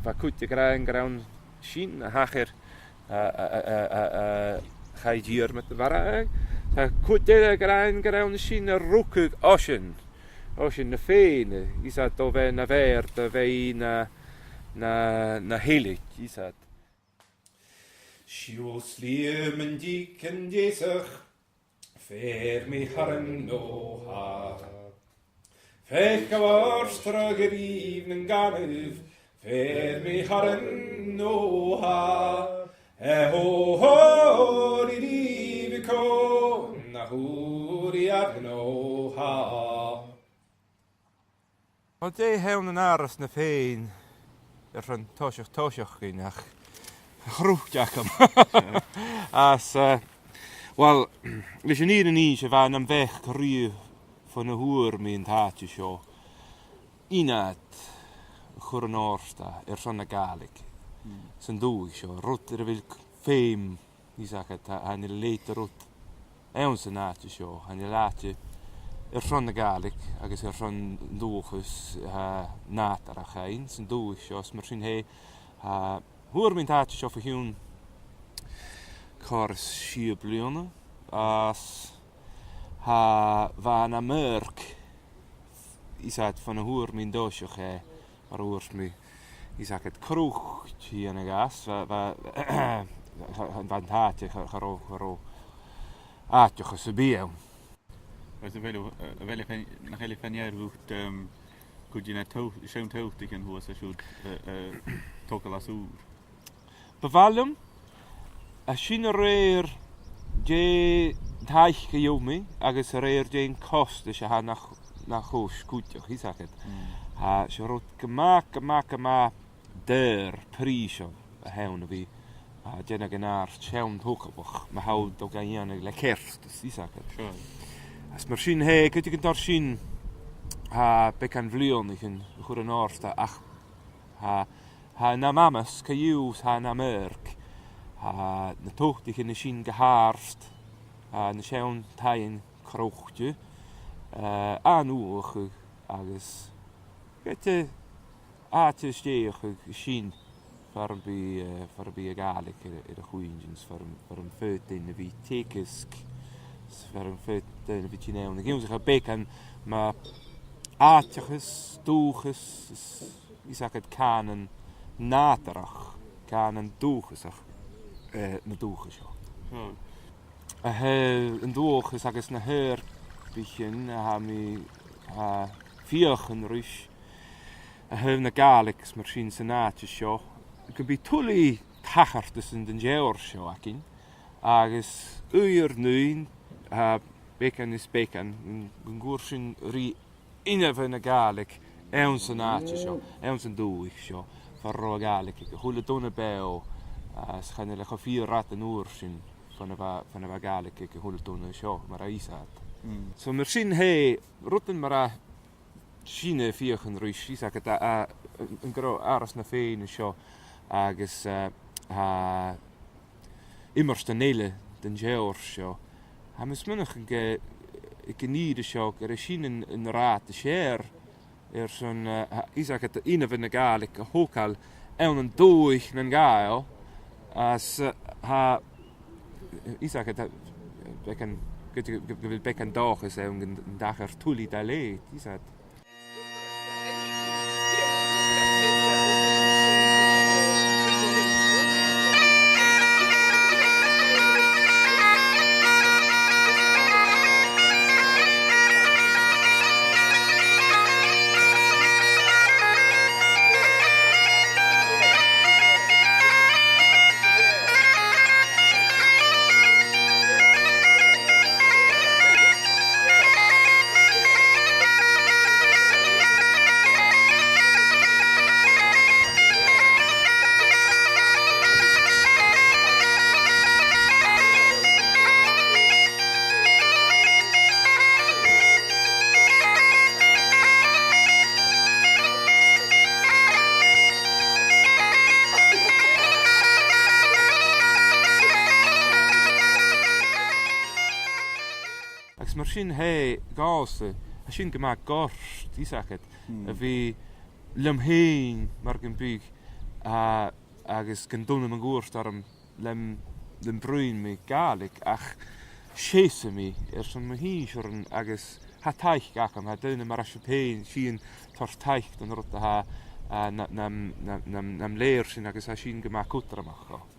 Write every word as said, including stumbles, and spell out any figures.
Bha cuid ag ràdh gur ann sin a thachair, a, a, a, a, a, a chaidh Diarmad a mharbhadh. Tha cuid eile ag ràdh gur ann sin a rugadh Oisean, Oisean na Fèinne, is e do bheatha na bhàrd a bha i na, na, na sheilg, is e. Siubhal Sliabh mun dìg an deasach, fear mu thàirneanach. Feuch a' bhàrd tro ghrìob nan gàineamh, fear mu thàirneanach. E ho ho, ri ri vi co, na hu ri ar no ha. Well, dè th' ann an Àras na Fèinne airson toiseach, toiseach againn ach a' chruth agam. Às, eh, well, leis an fhìrinn innse, bha e nam bheachd riamh bhon a fhuair mi an t-àite seo ionad a chur an-àirde airson na Gàidhlig. Mm. San dùthaich seo, rud air a bheil feum, is e, tha, chan eil leithid de rud anns an àite seo, chan eil àite airson na Gàidhlig agus airson dualchas, eh, nàdarrach fhaighinn san dùthaich seo, is mar sin fhèin, eh, fhuair mi an t-àite seo bho chionn còrr is sia bliadhna, is tha, bha e nam amharc, is e, bhon a fhuair mi an toiseach e, mar a thuirt mi, is e, croit a dhèanamh às, bha, bha, bha an t-àite cha, cha robh, cha robh àiteachas sam bith ann. Agus a bheil, a bheil fhèin, nach eil fhèin air bhut, um, cuid de na to-, seann tobhtaichean shuas an siud, eh, eh, togail às ùr? Bu mhath leam, a sin a rèir dè an taic a gheibh mi agus a rèir dè an costas a tha na ch-, na chois cuideachd, is e. Mm. Tha, 's e rud gu math, gu math, gu math daor prìseil a th' ann a bhith, a, dèanamh gun àrd-sheann togalaich, ma tha thu ga dhèanamh le ceartas, is e. Sure. Is mar sin fhèin, cuideachd an toiseach sin, tha beagan bhliadhnaichean a chur an-àirde ach tha, tha e nam amas co-dhiù, tha e nam amharc, tha na tobhtaichean a tha sin gu h-àrd, tha na seann taighean croite, eh, an uachdar agus ged a tha àite a' stèidheachadh sin, far am bi, eh, far am bi a' Ghàidhlig air, air a choimhead, is far am, far am faod daoine a bhith teagasg, is far am faod daoine a bhith tighinn ann. Ag ionnsachadh beagan mu àiteachas, dùthchas, is, is agad cànan nàdarrach, cànan dùthchasach, eh, na dùthcha seo. Hmm. A thaobh an dualchas agus na h-oidhirpichean a tha mi, a, feuchainn ris, a thaobh na Gàidhlig is mar sin san àite seo, gum bi tuilleadh tachartasan den t-seòrsa seo againn, agus uair no uair, a, beagan is beagan, gun, gun cuir sinn ri inbhe na Gàidhlig anns an àite seo, anns an dùthaich seo, far an robh a' Ghàidhlig aig a h-uile duine beò, a, is chan eil e cho fìor fhada an uair sin far na bha, far na bha Gàidhlig aig a h-uile duine seo, mar a tha fhios agad. Mm. So mar sin fhèin, rudan mar a sin a' feuchainn ris, is agad a, a, an, an gnothach Àras na Fèinne seo, agus, a, a, iomairtean eile den t-seòrsa seo. Tha mi a' smaoineachadh gu, aig an ìre seo, gur e sin an, an rathad as fheàrr airson, eh, tha, is agad, inbhe na Gàidhlig a thogail ann an dùthaich nan Gàidheal, is, eh, tha, is agad, tha, beagan, gu, gu, gu bheil beagan dòchais ann gun, gun tachair tuilleadh dha leithid, is agad. Agus mar sin, tha e, dhòmhsa, tha sin gu math goirt, is agad, hmm, a bhith leam fhìn, mar gum biodh, a, agus gun d' fhuair mi an cuairt orm lem, lem bruidhinn mu Ghàidhlig, ach seasaidh mi airson mo shinnsirean agus tha taic agam, tha daoine mar a tha sibh fhèin, sibh a' toirt taic don rud a tha, a, na, nam, nam, nam, nam lèirsinn agus tha sin gu math cudromach dhomh.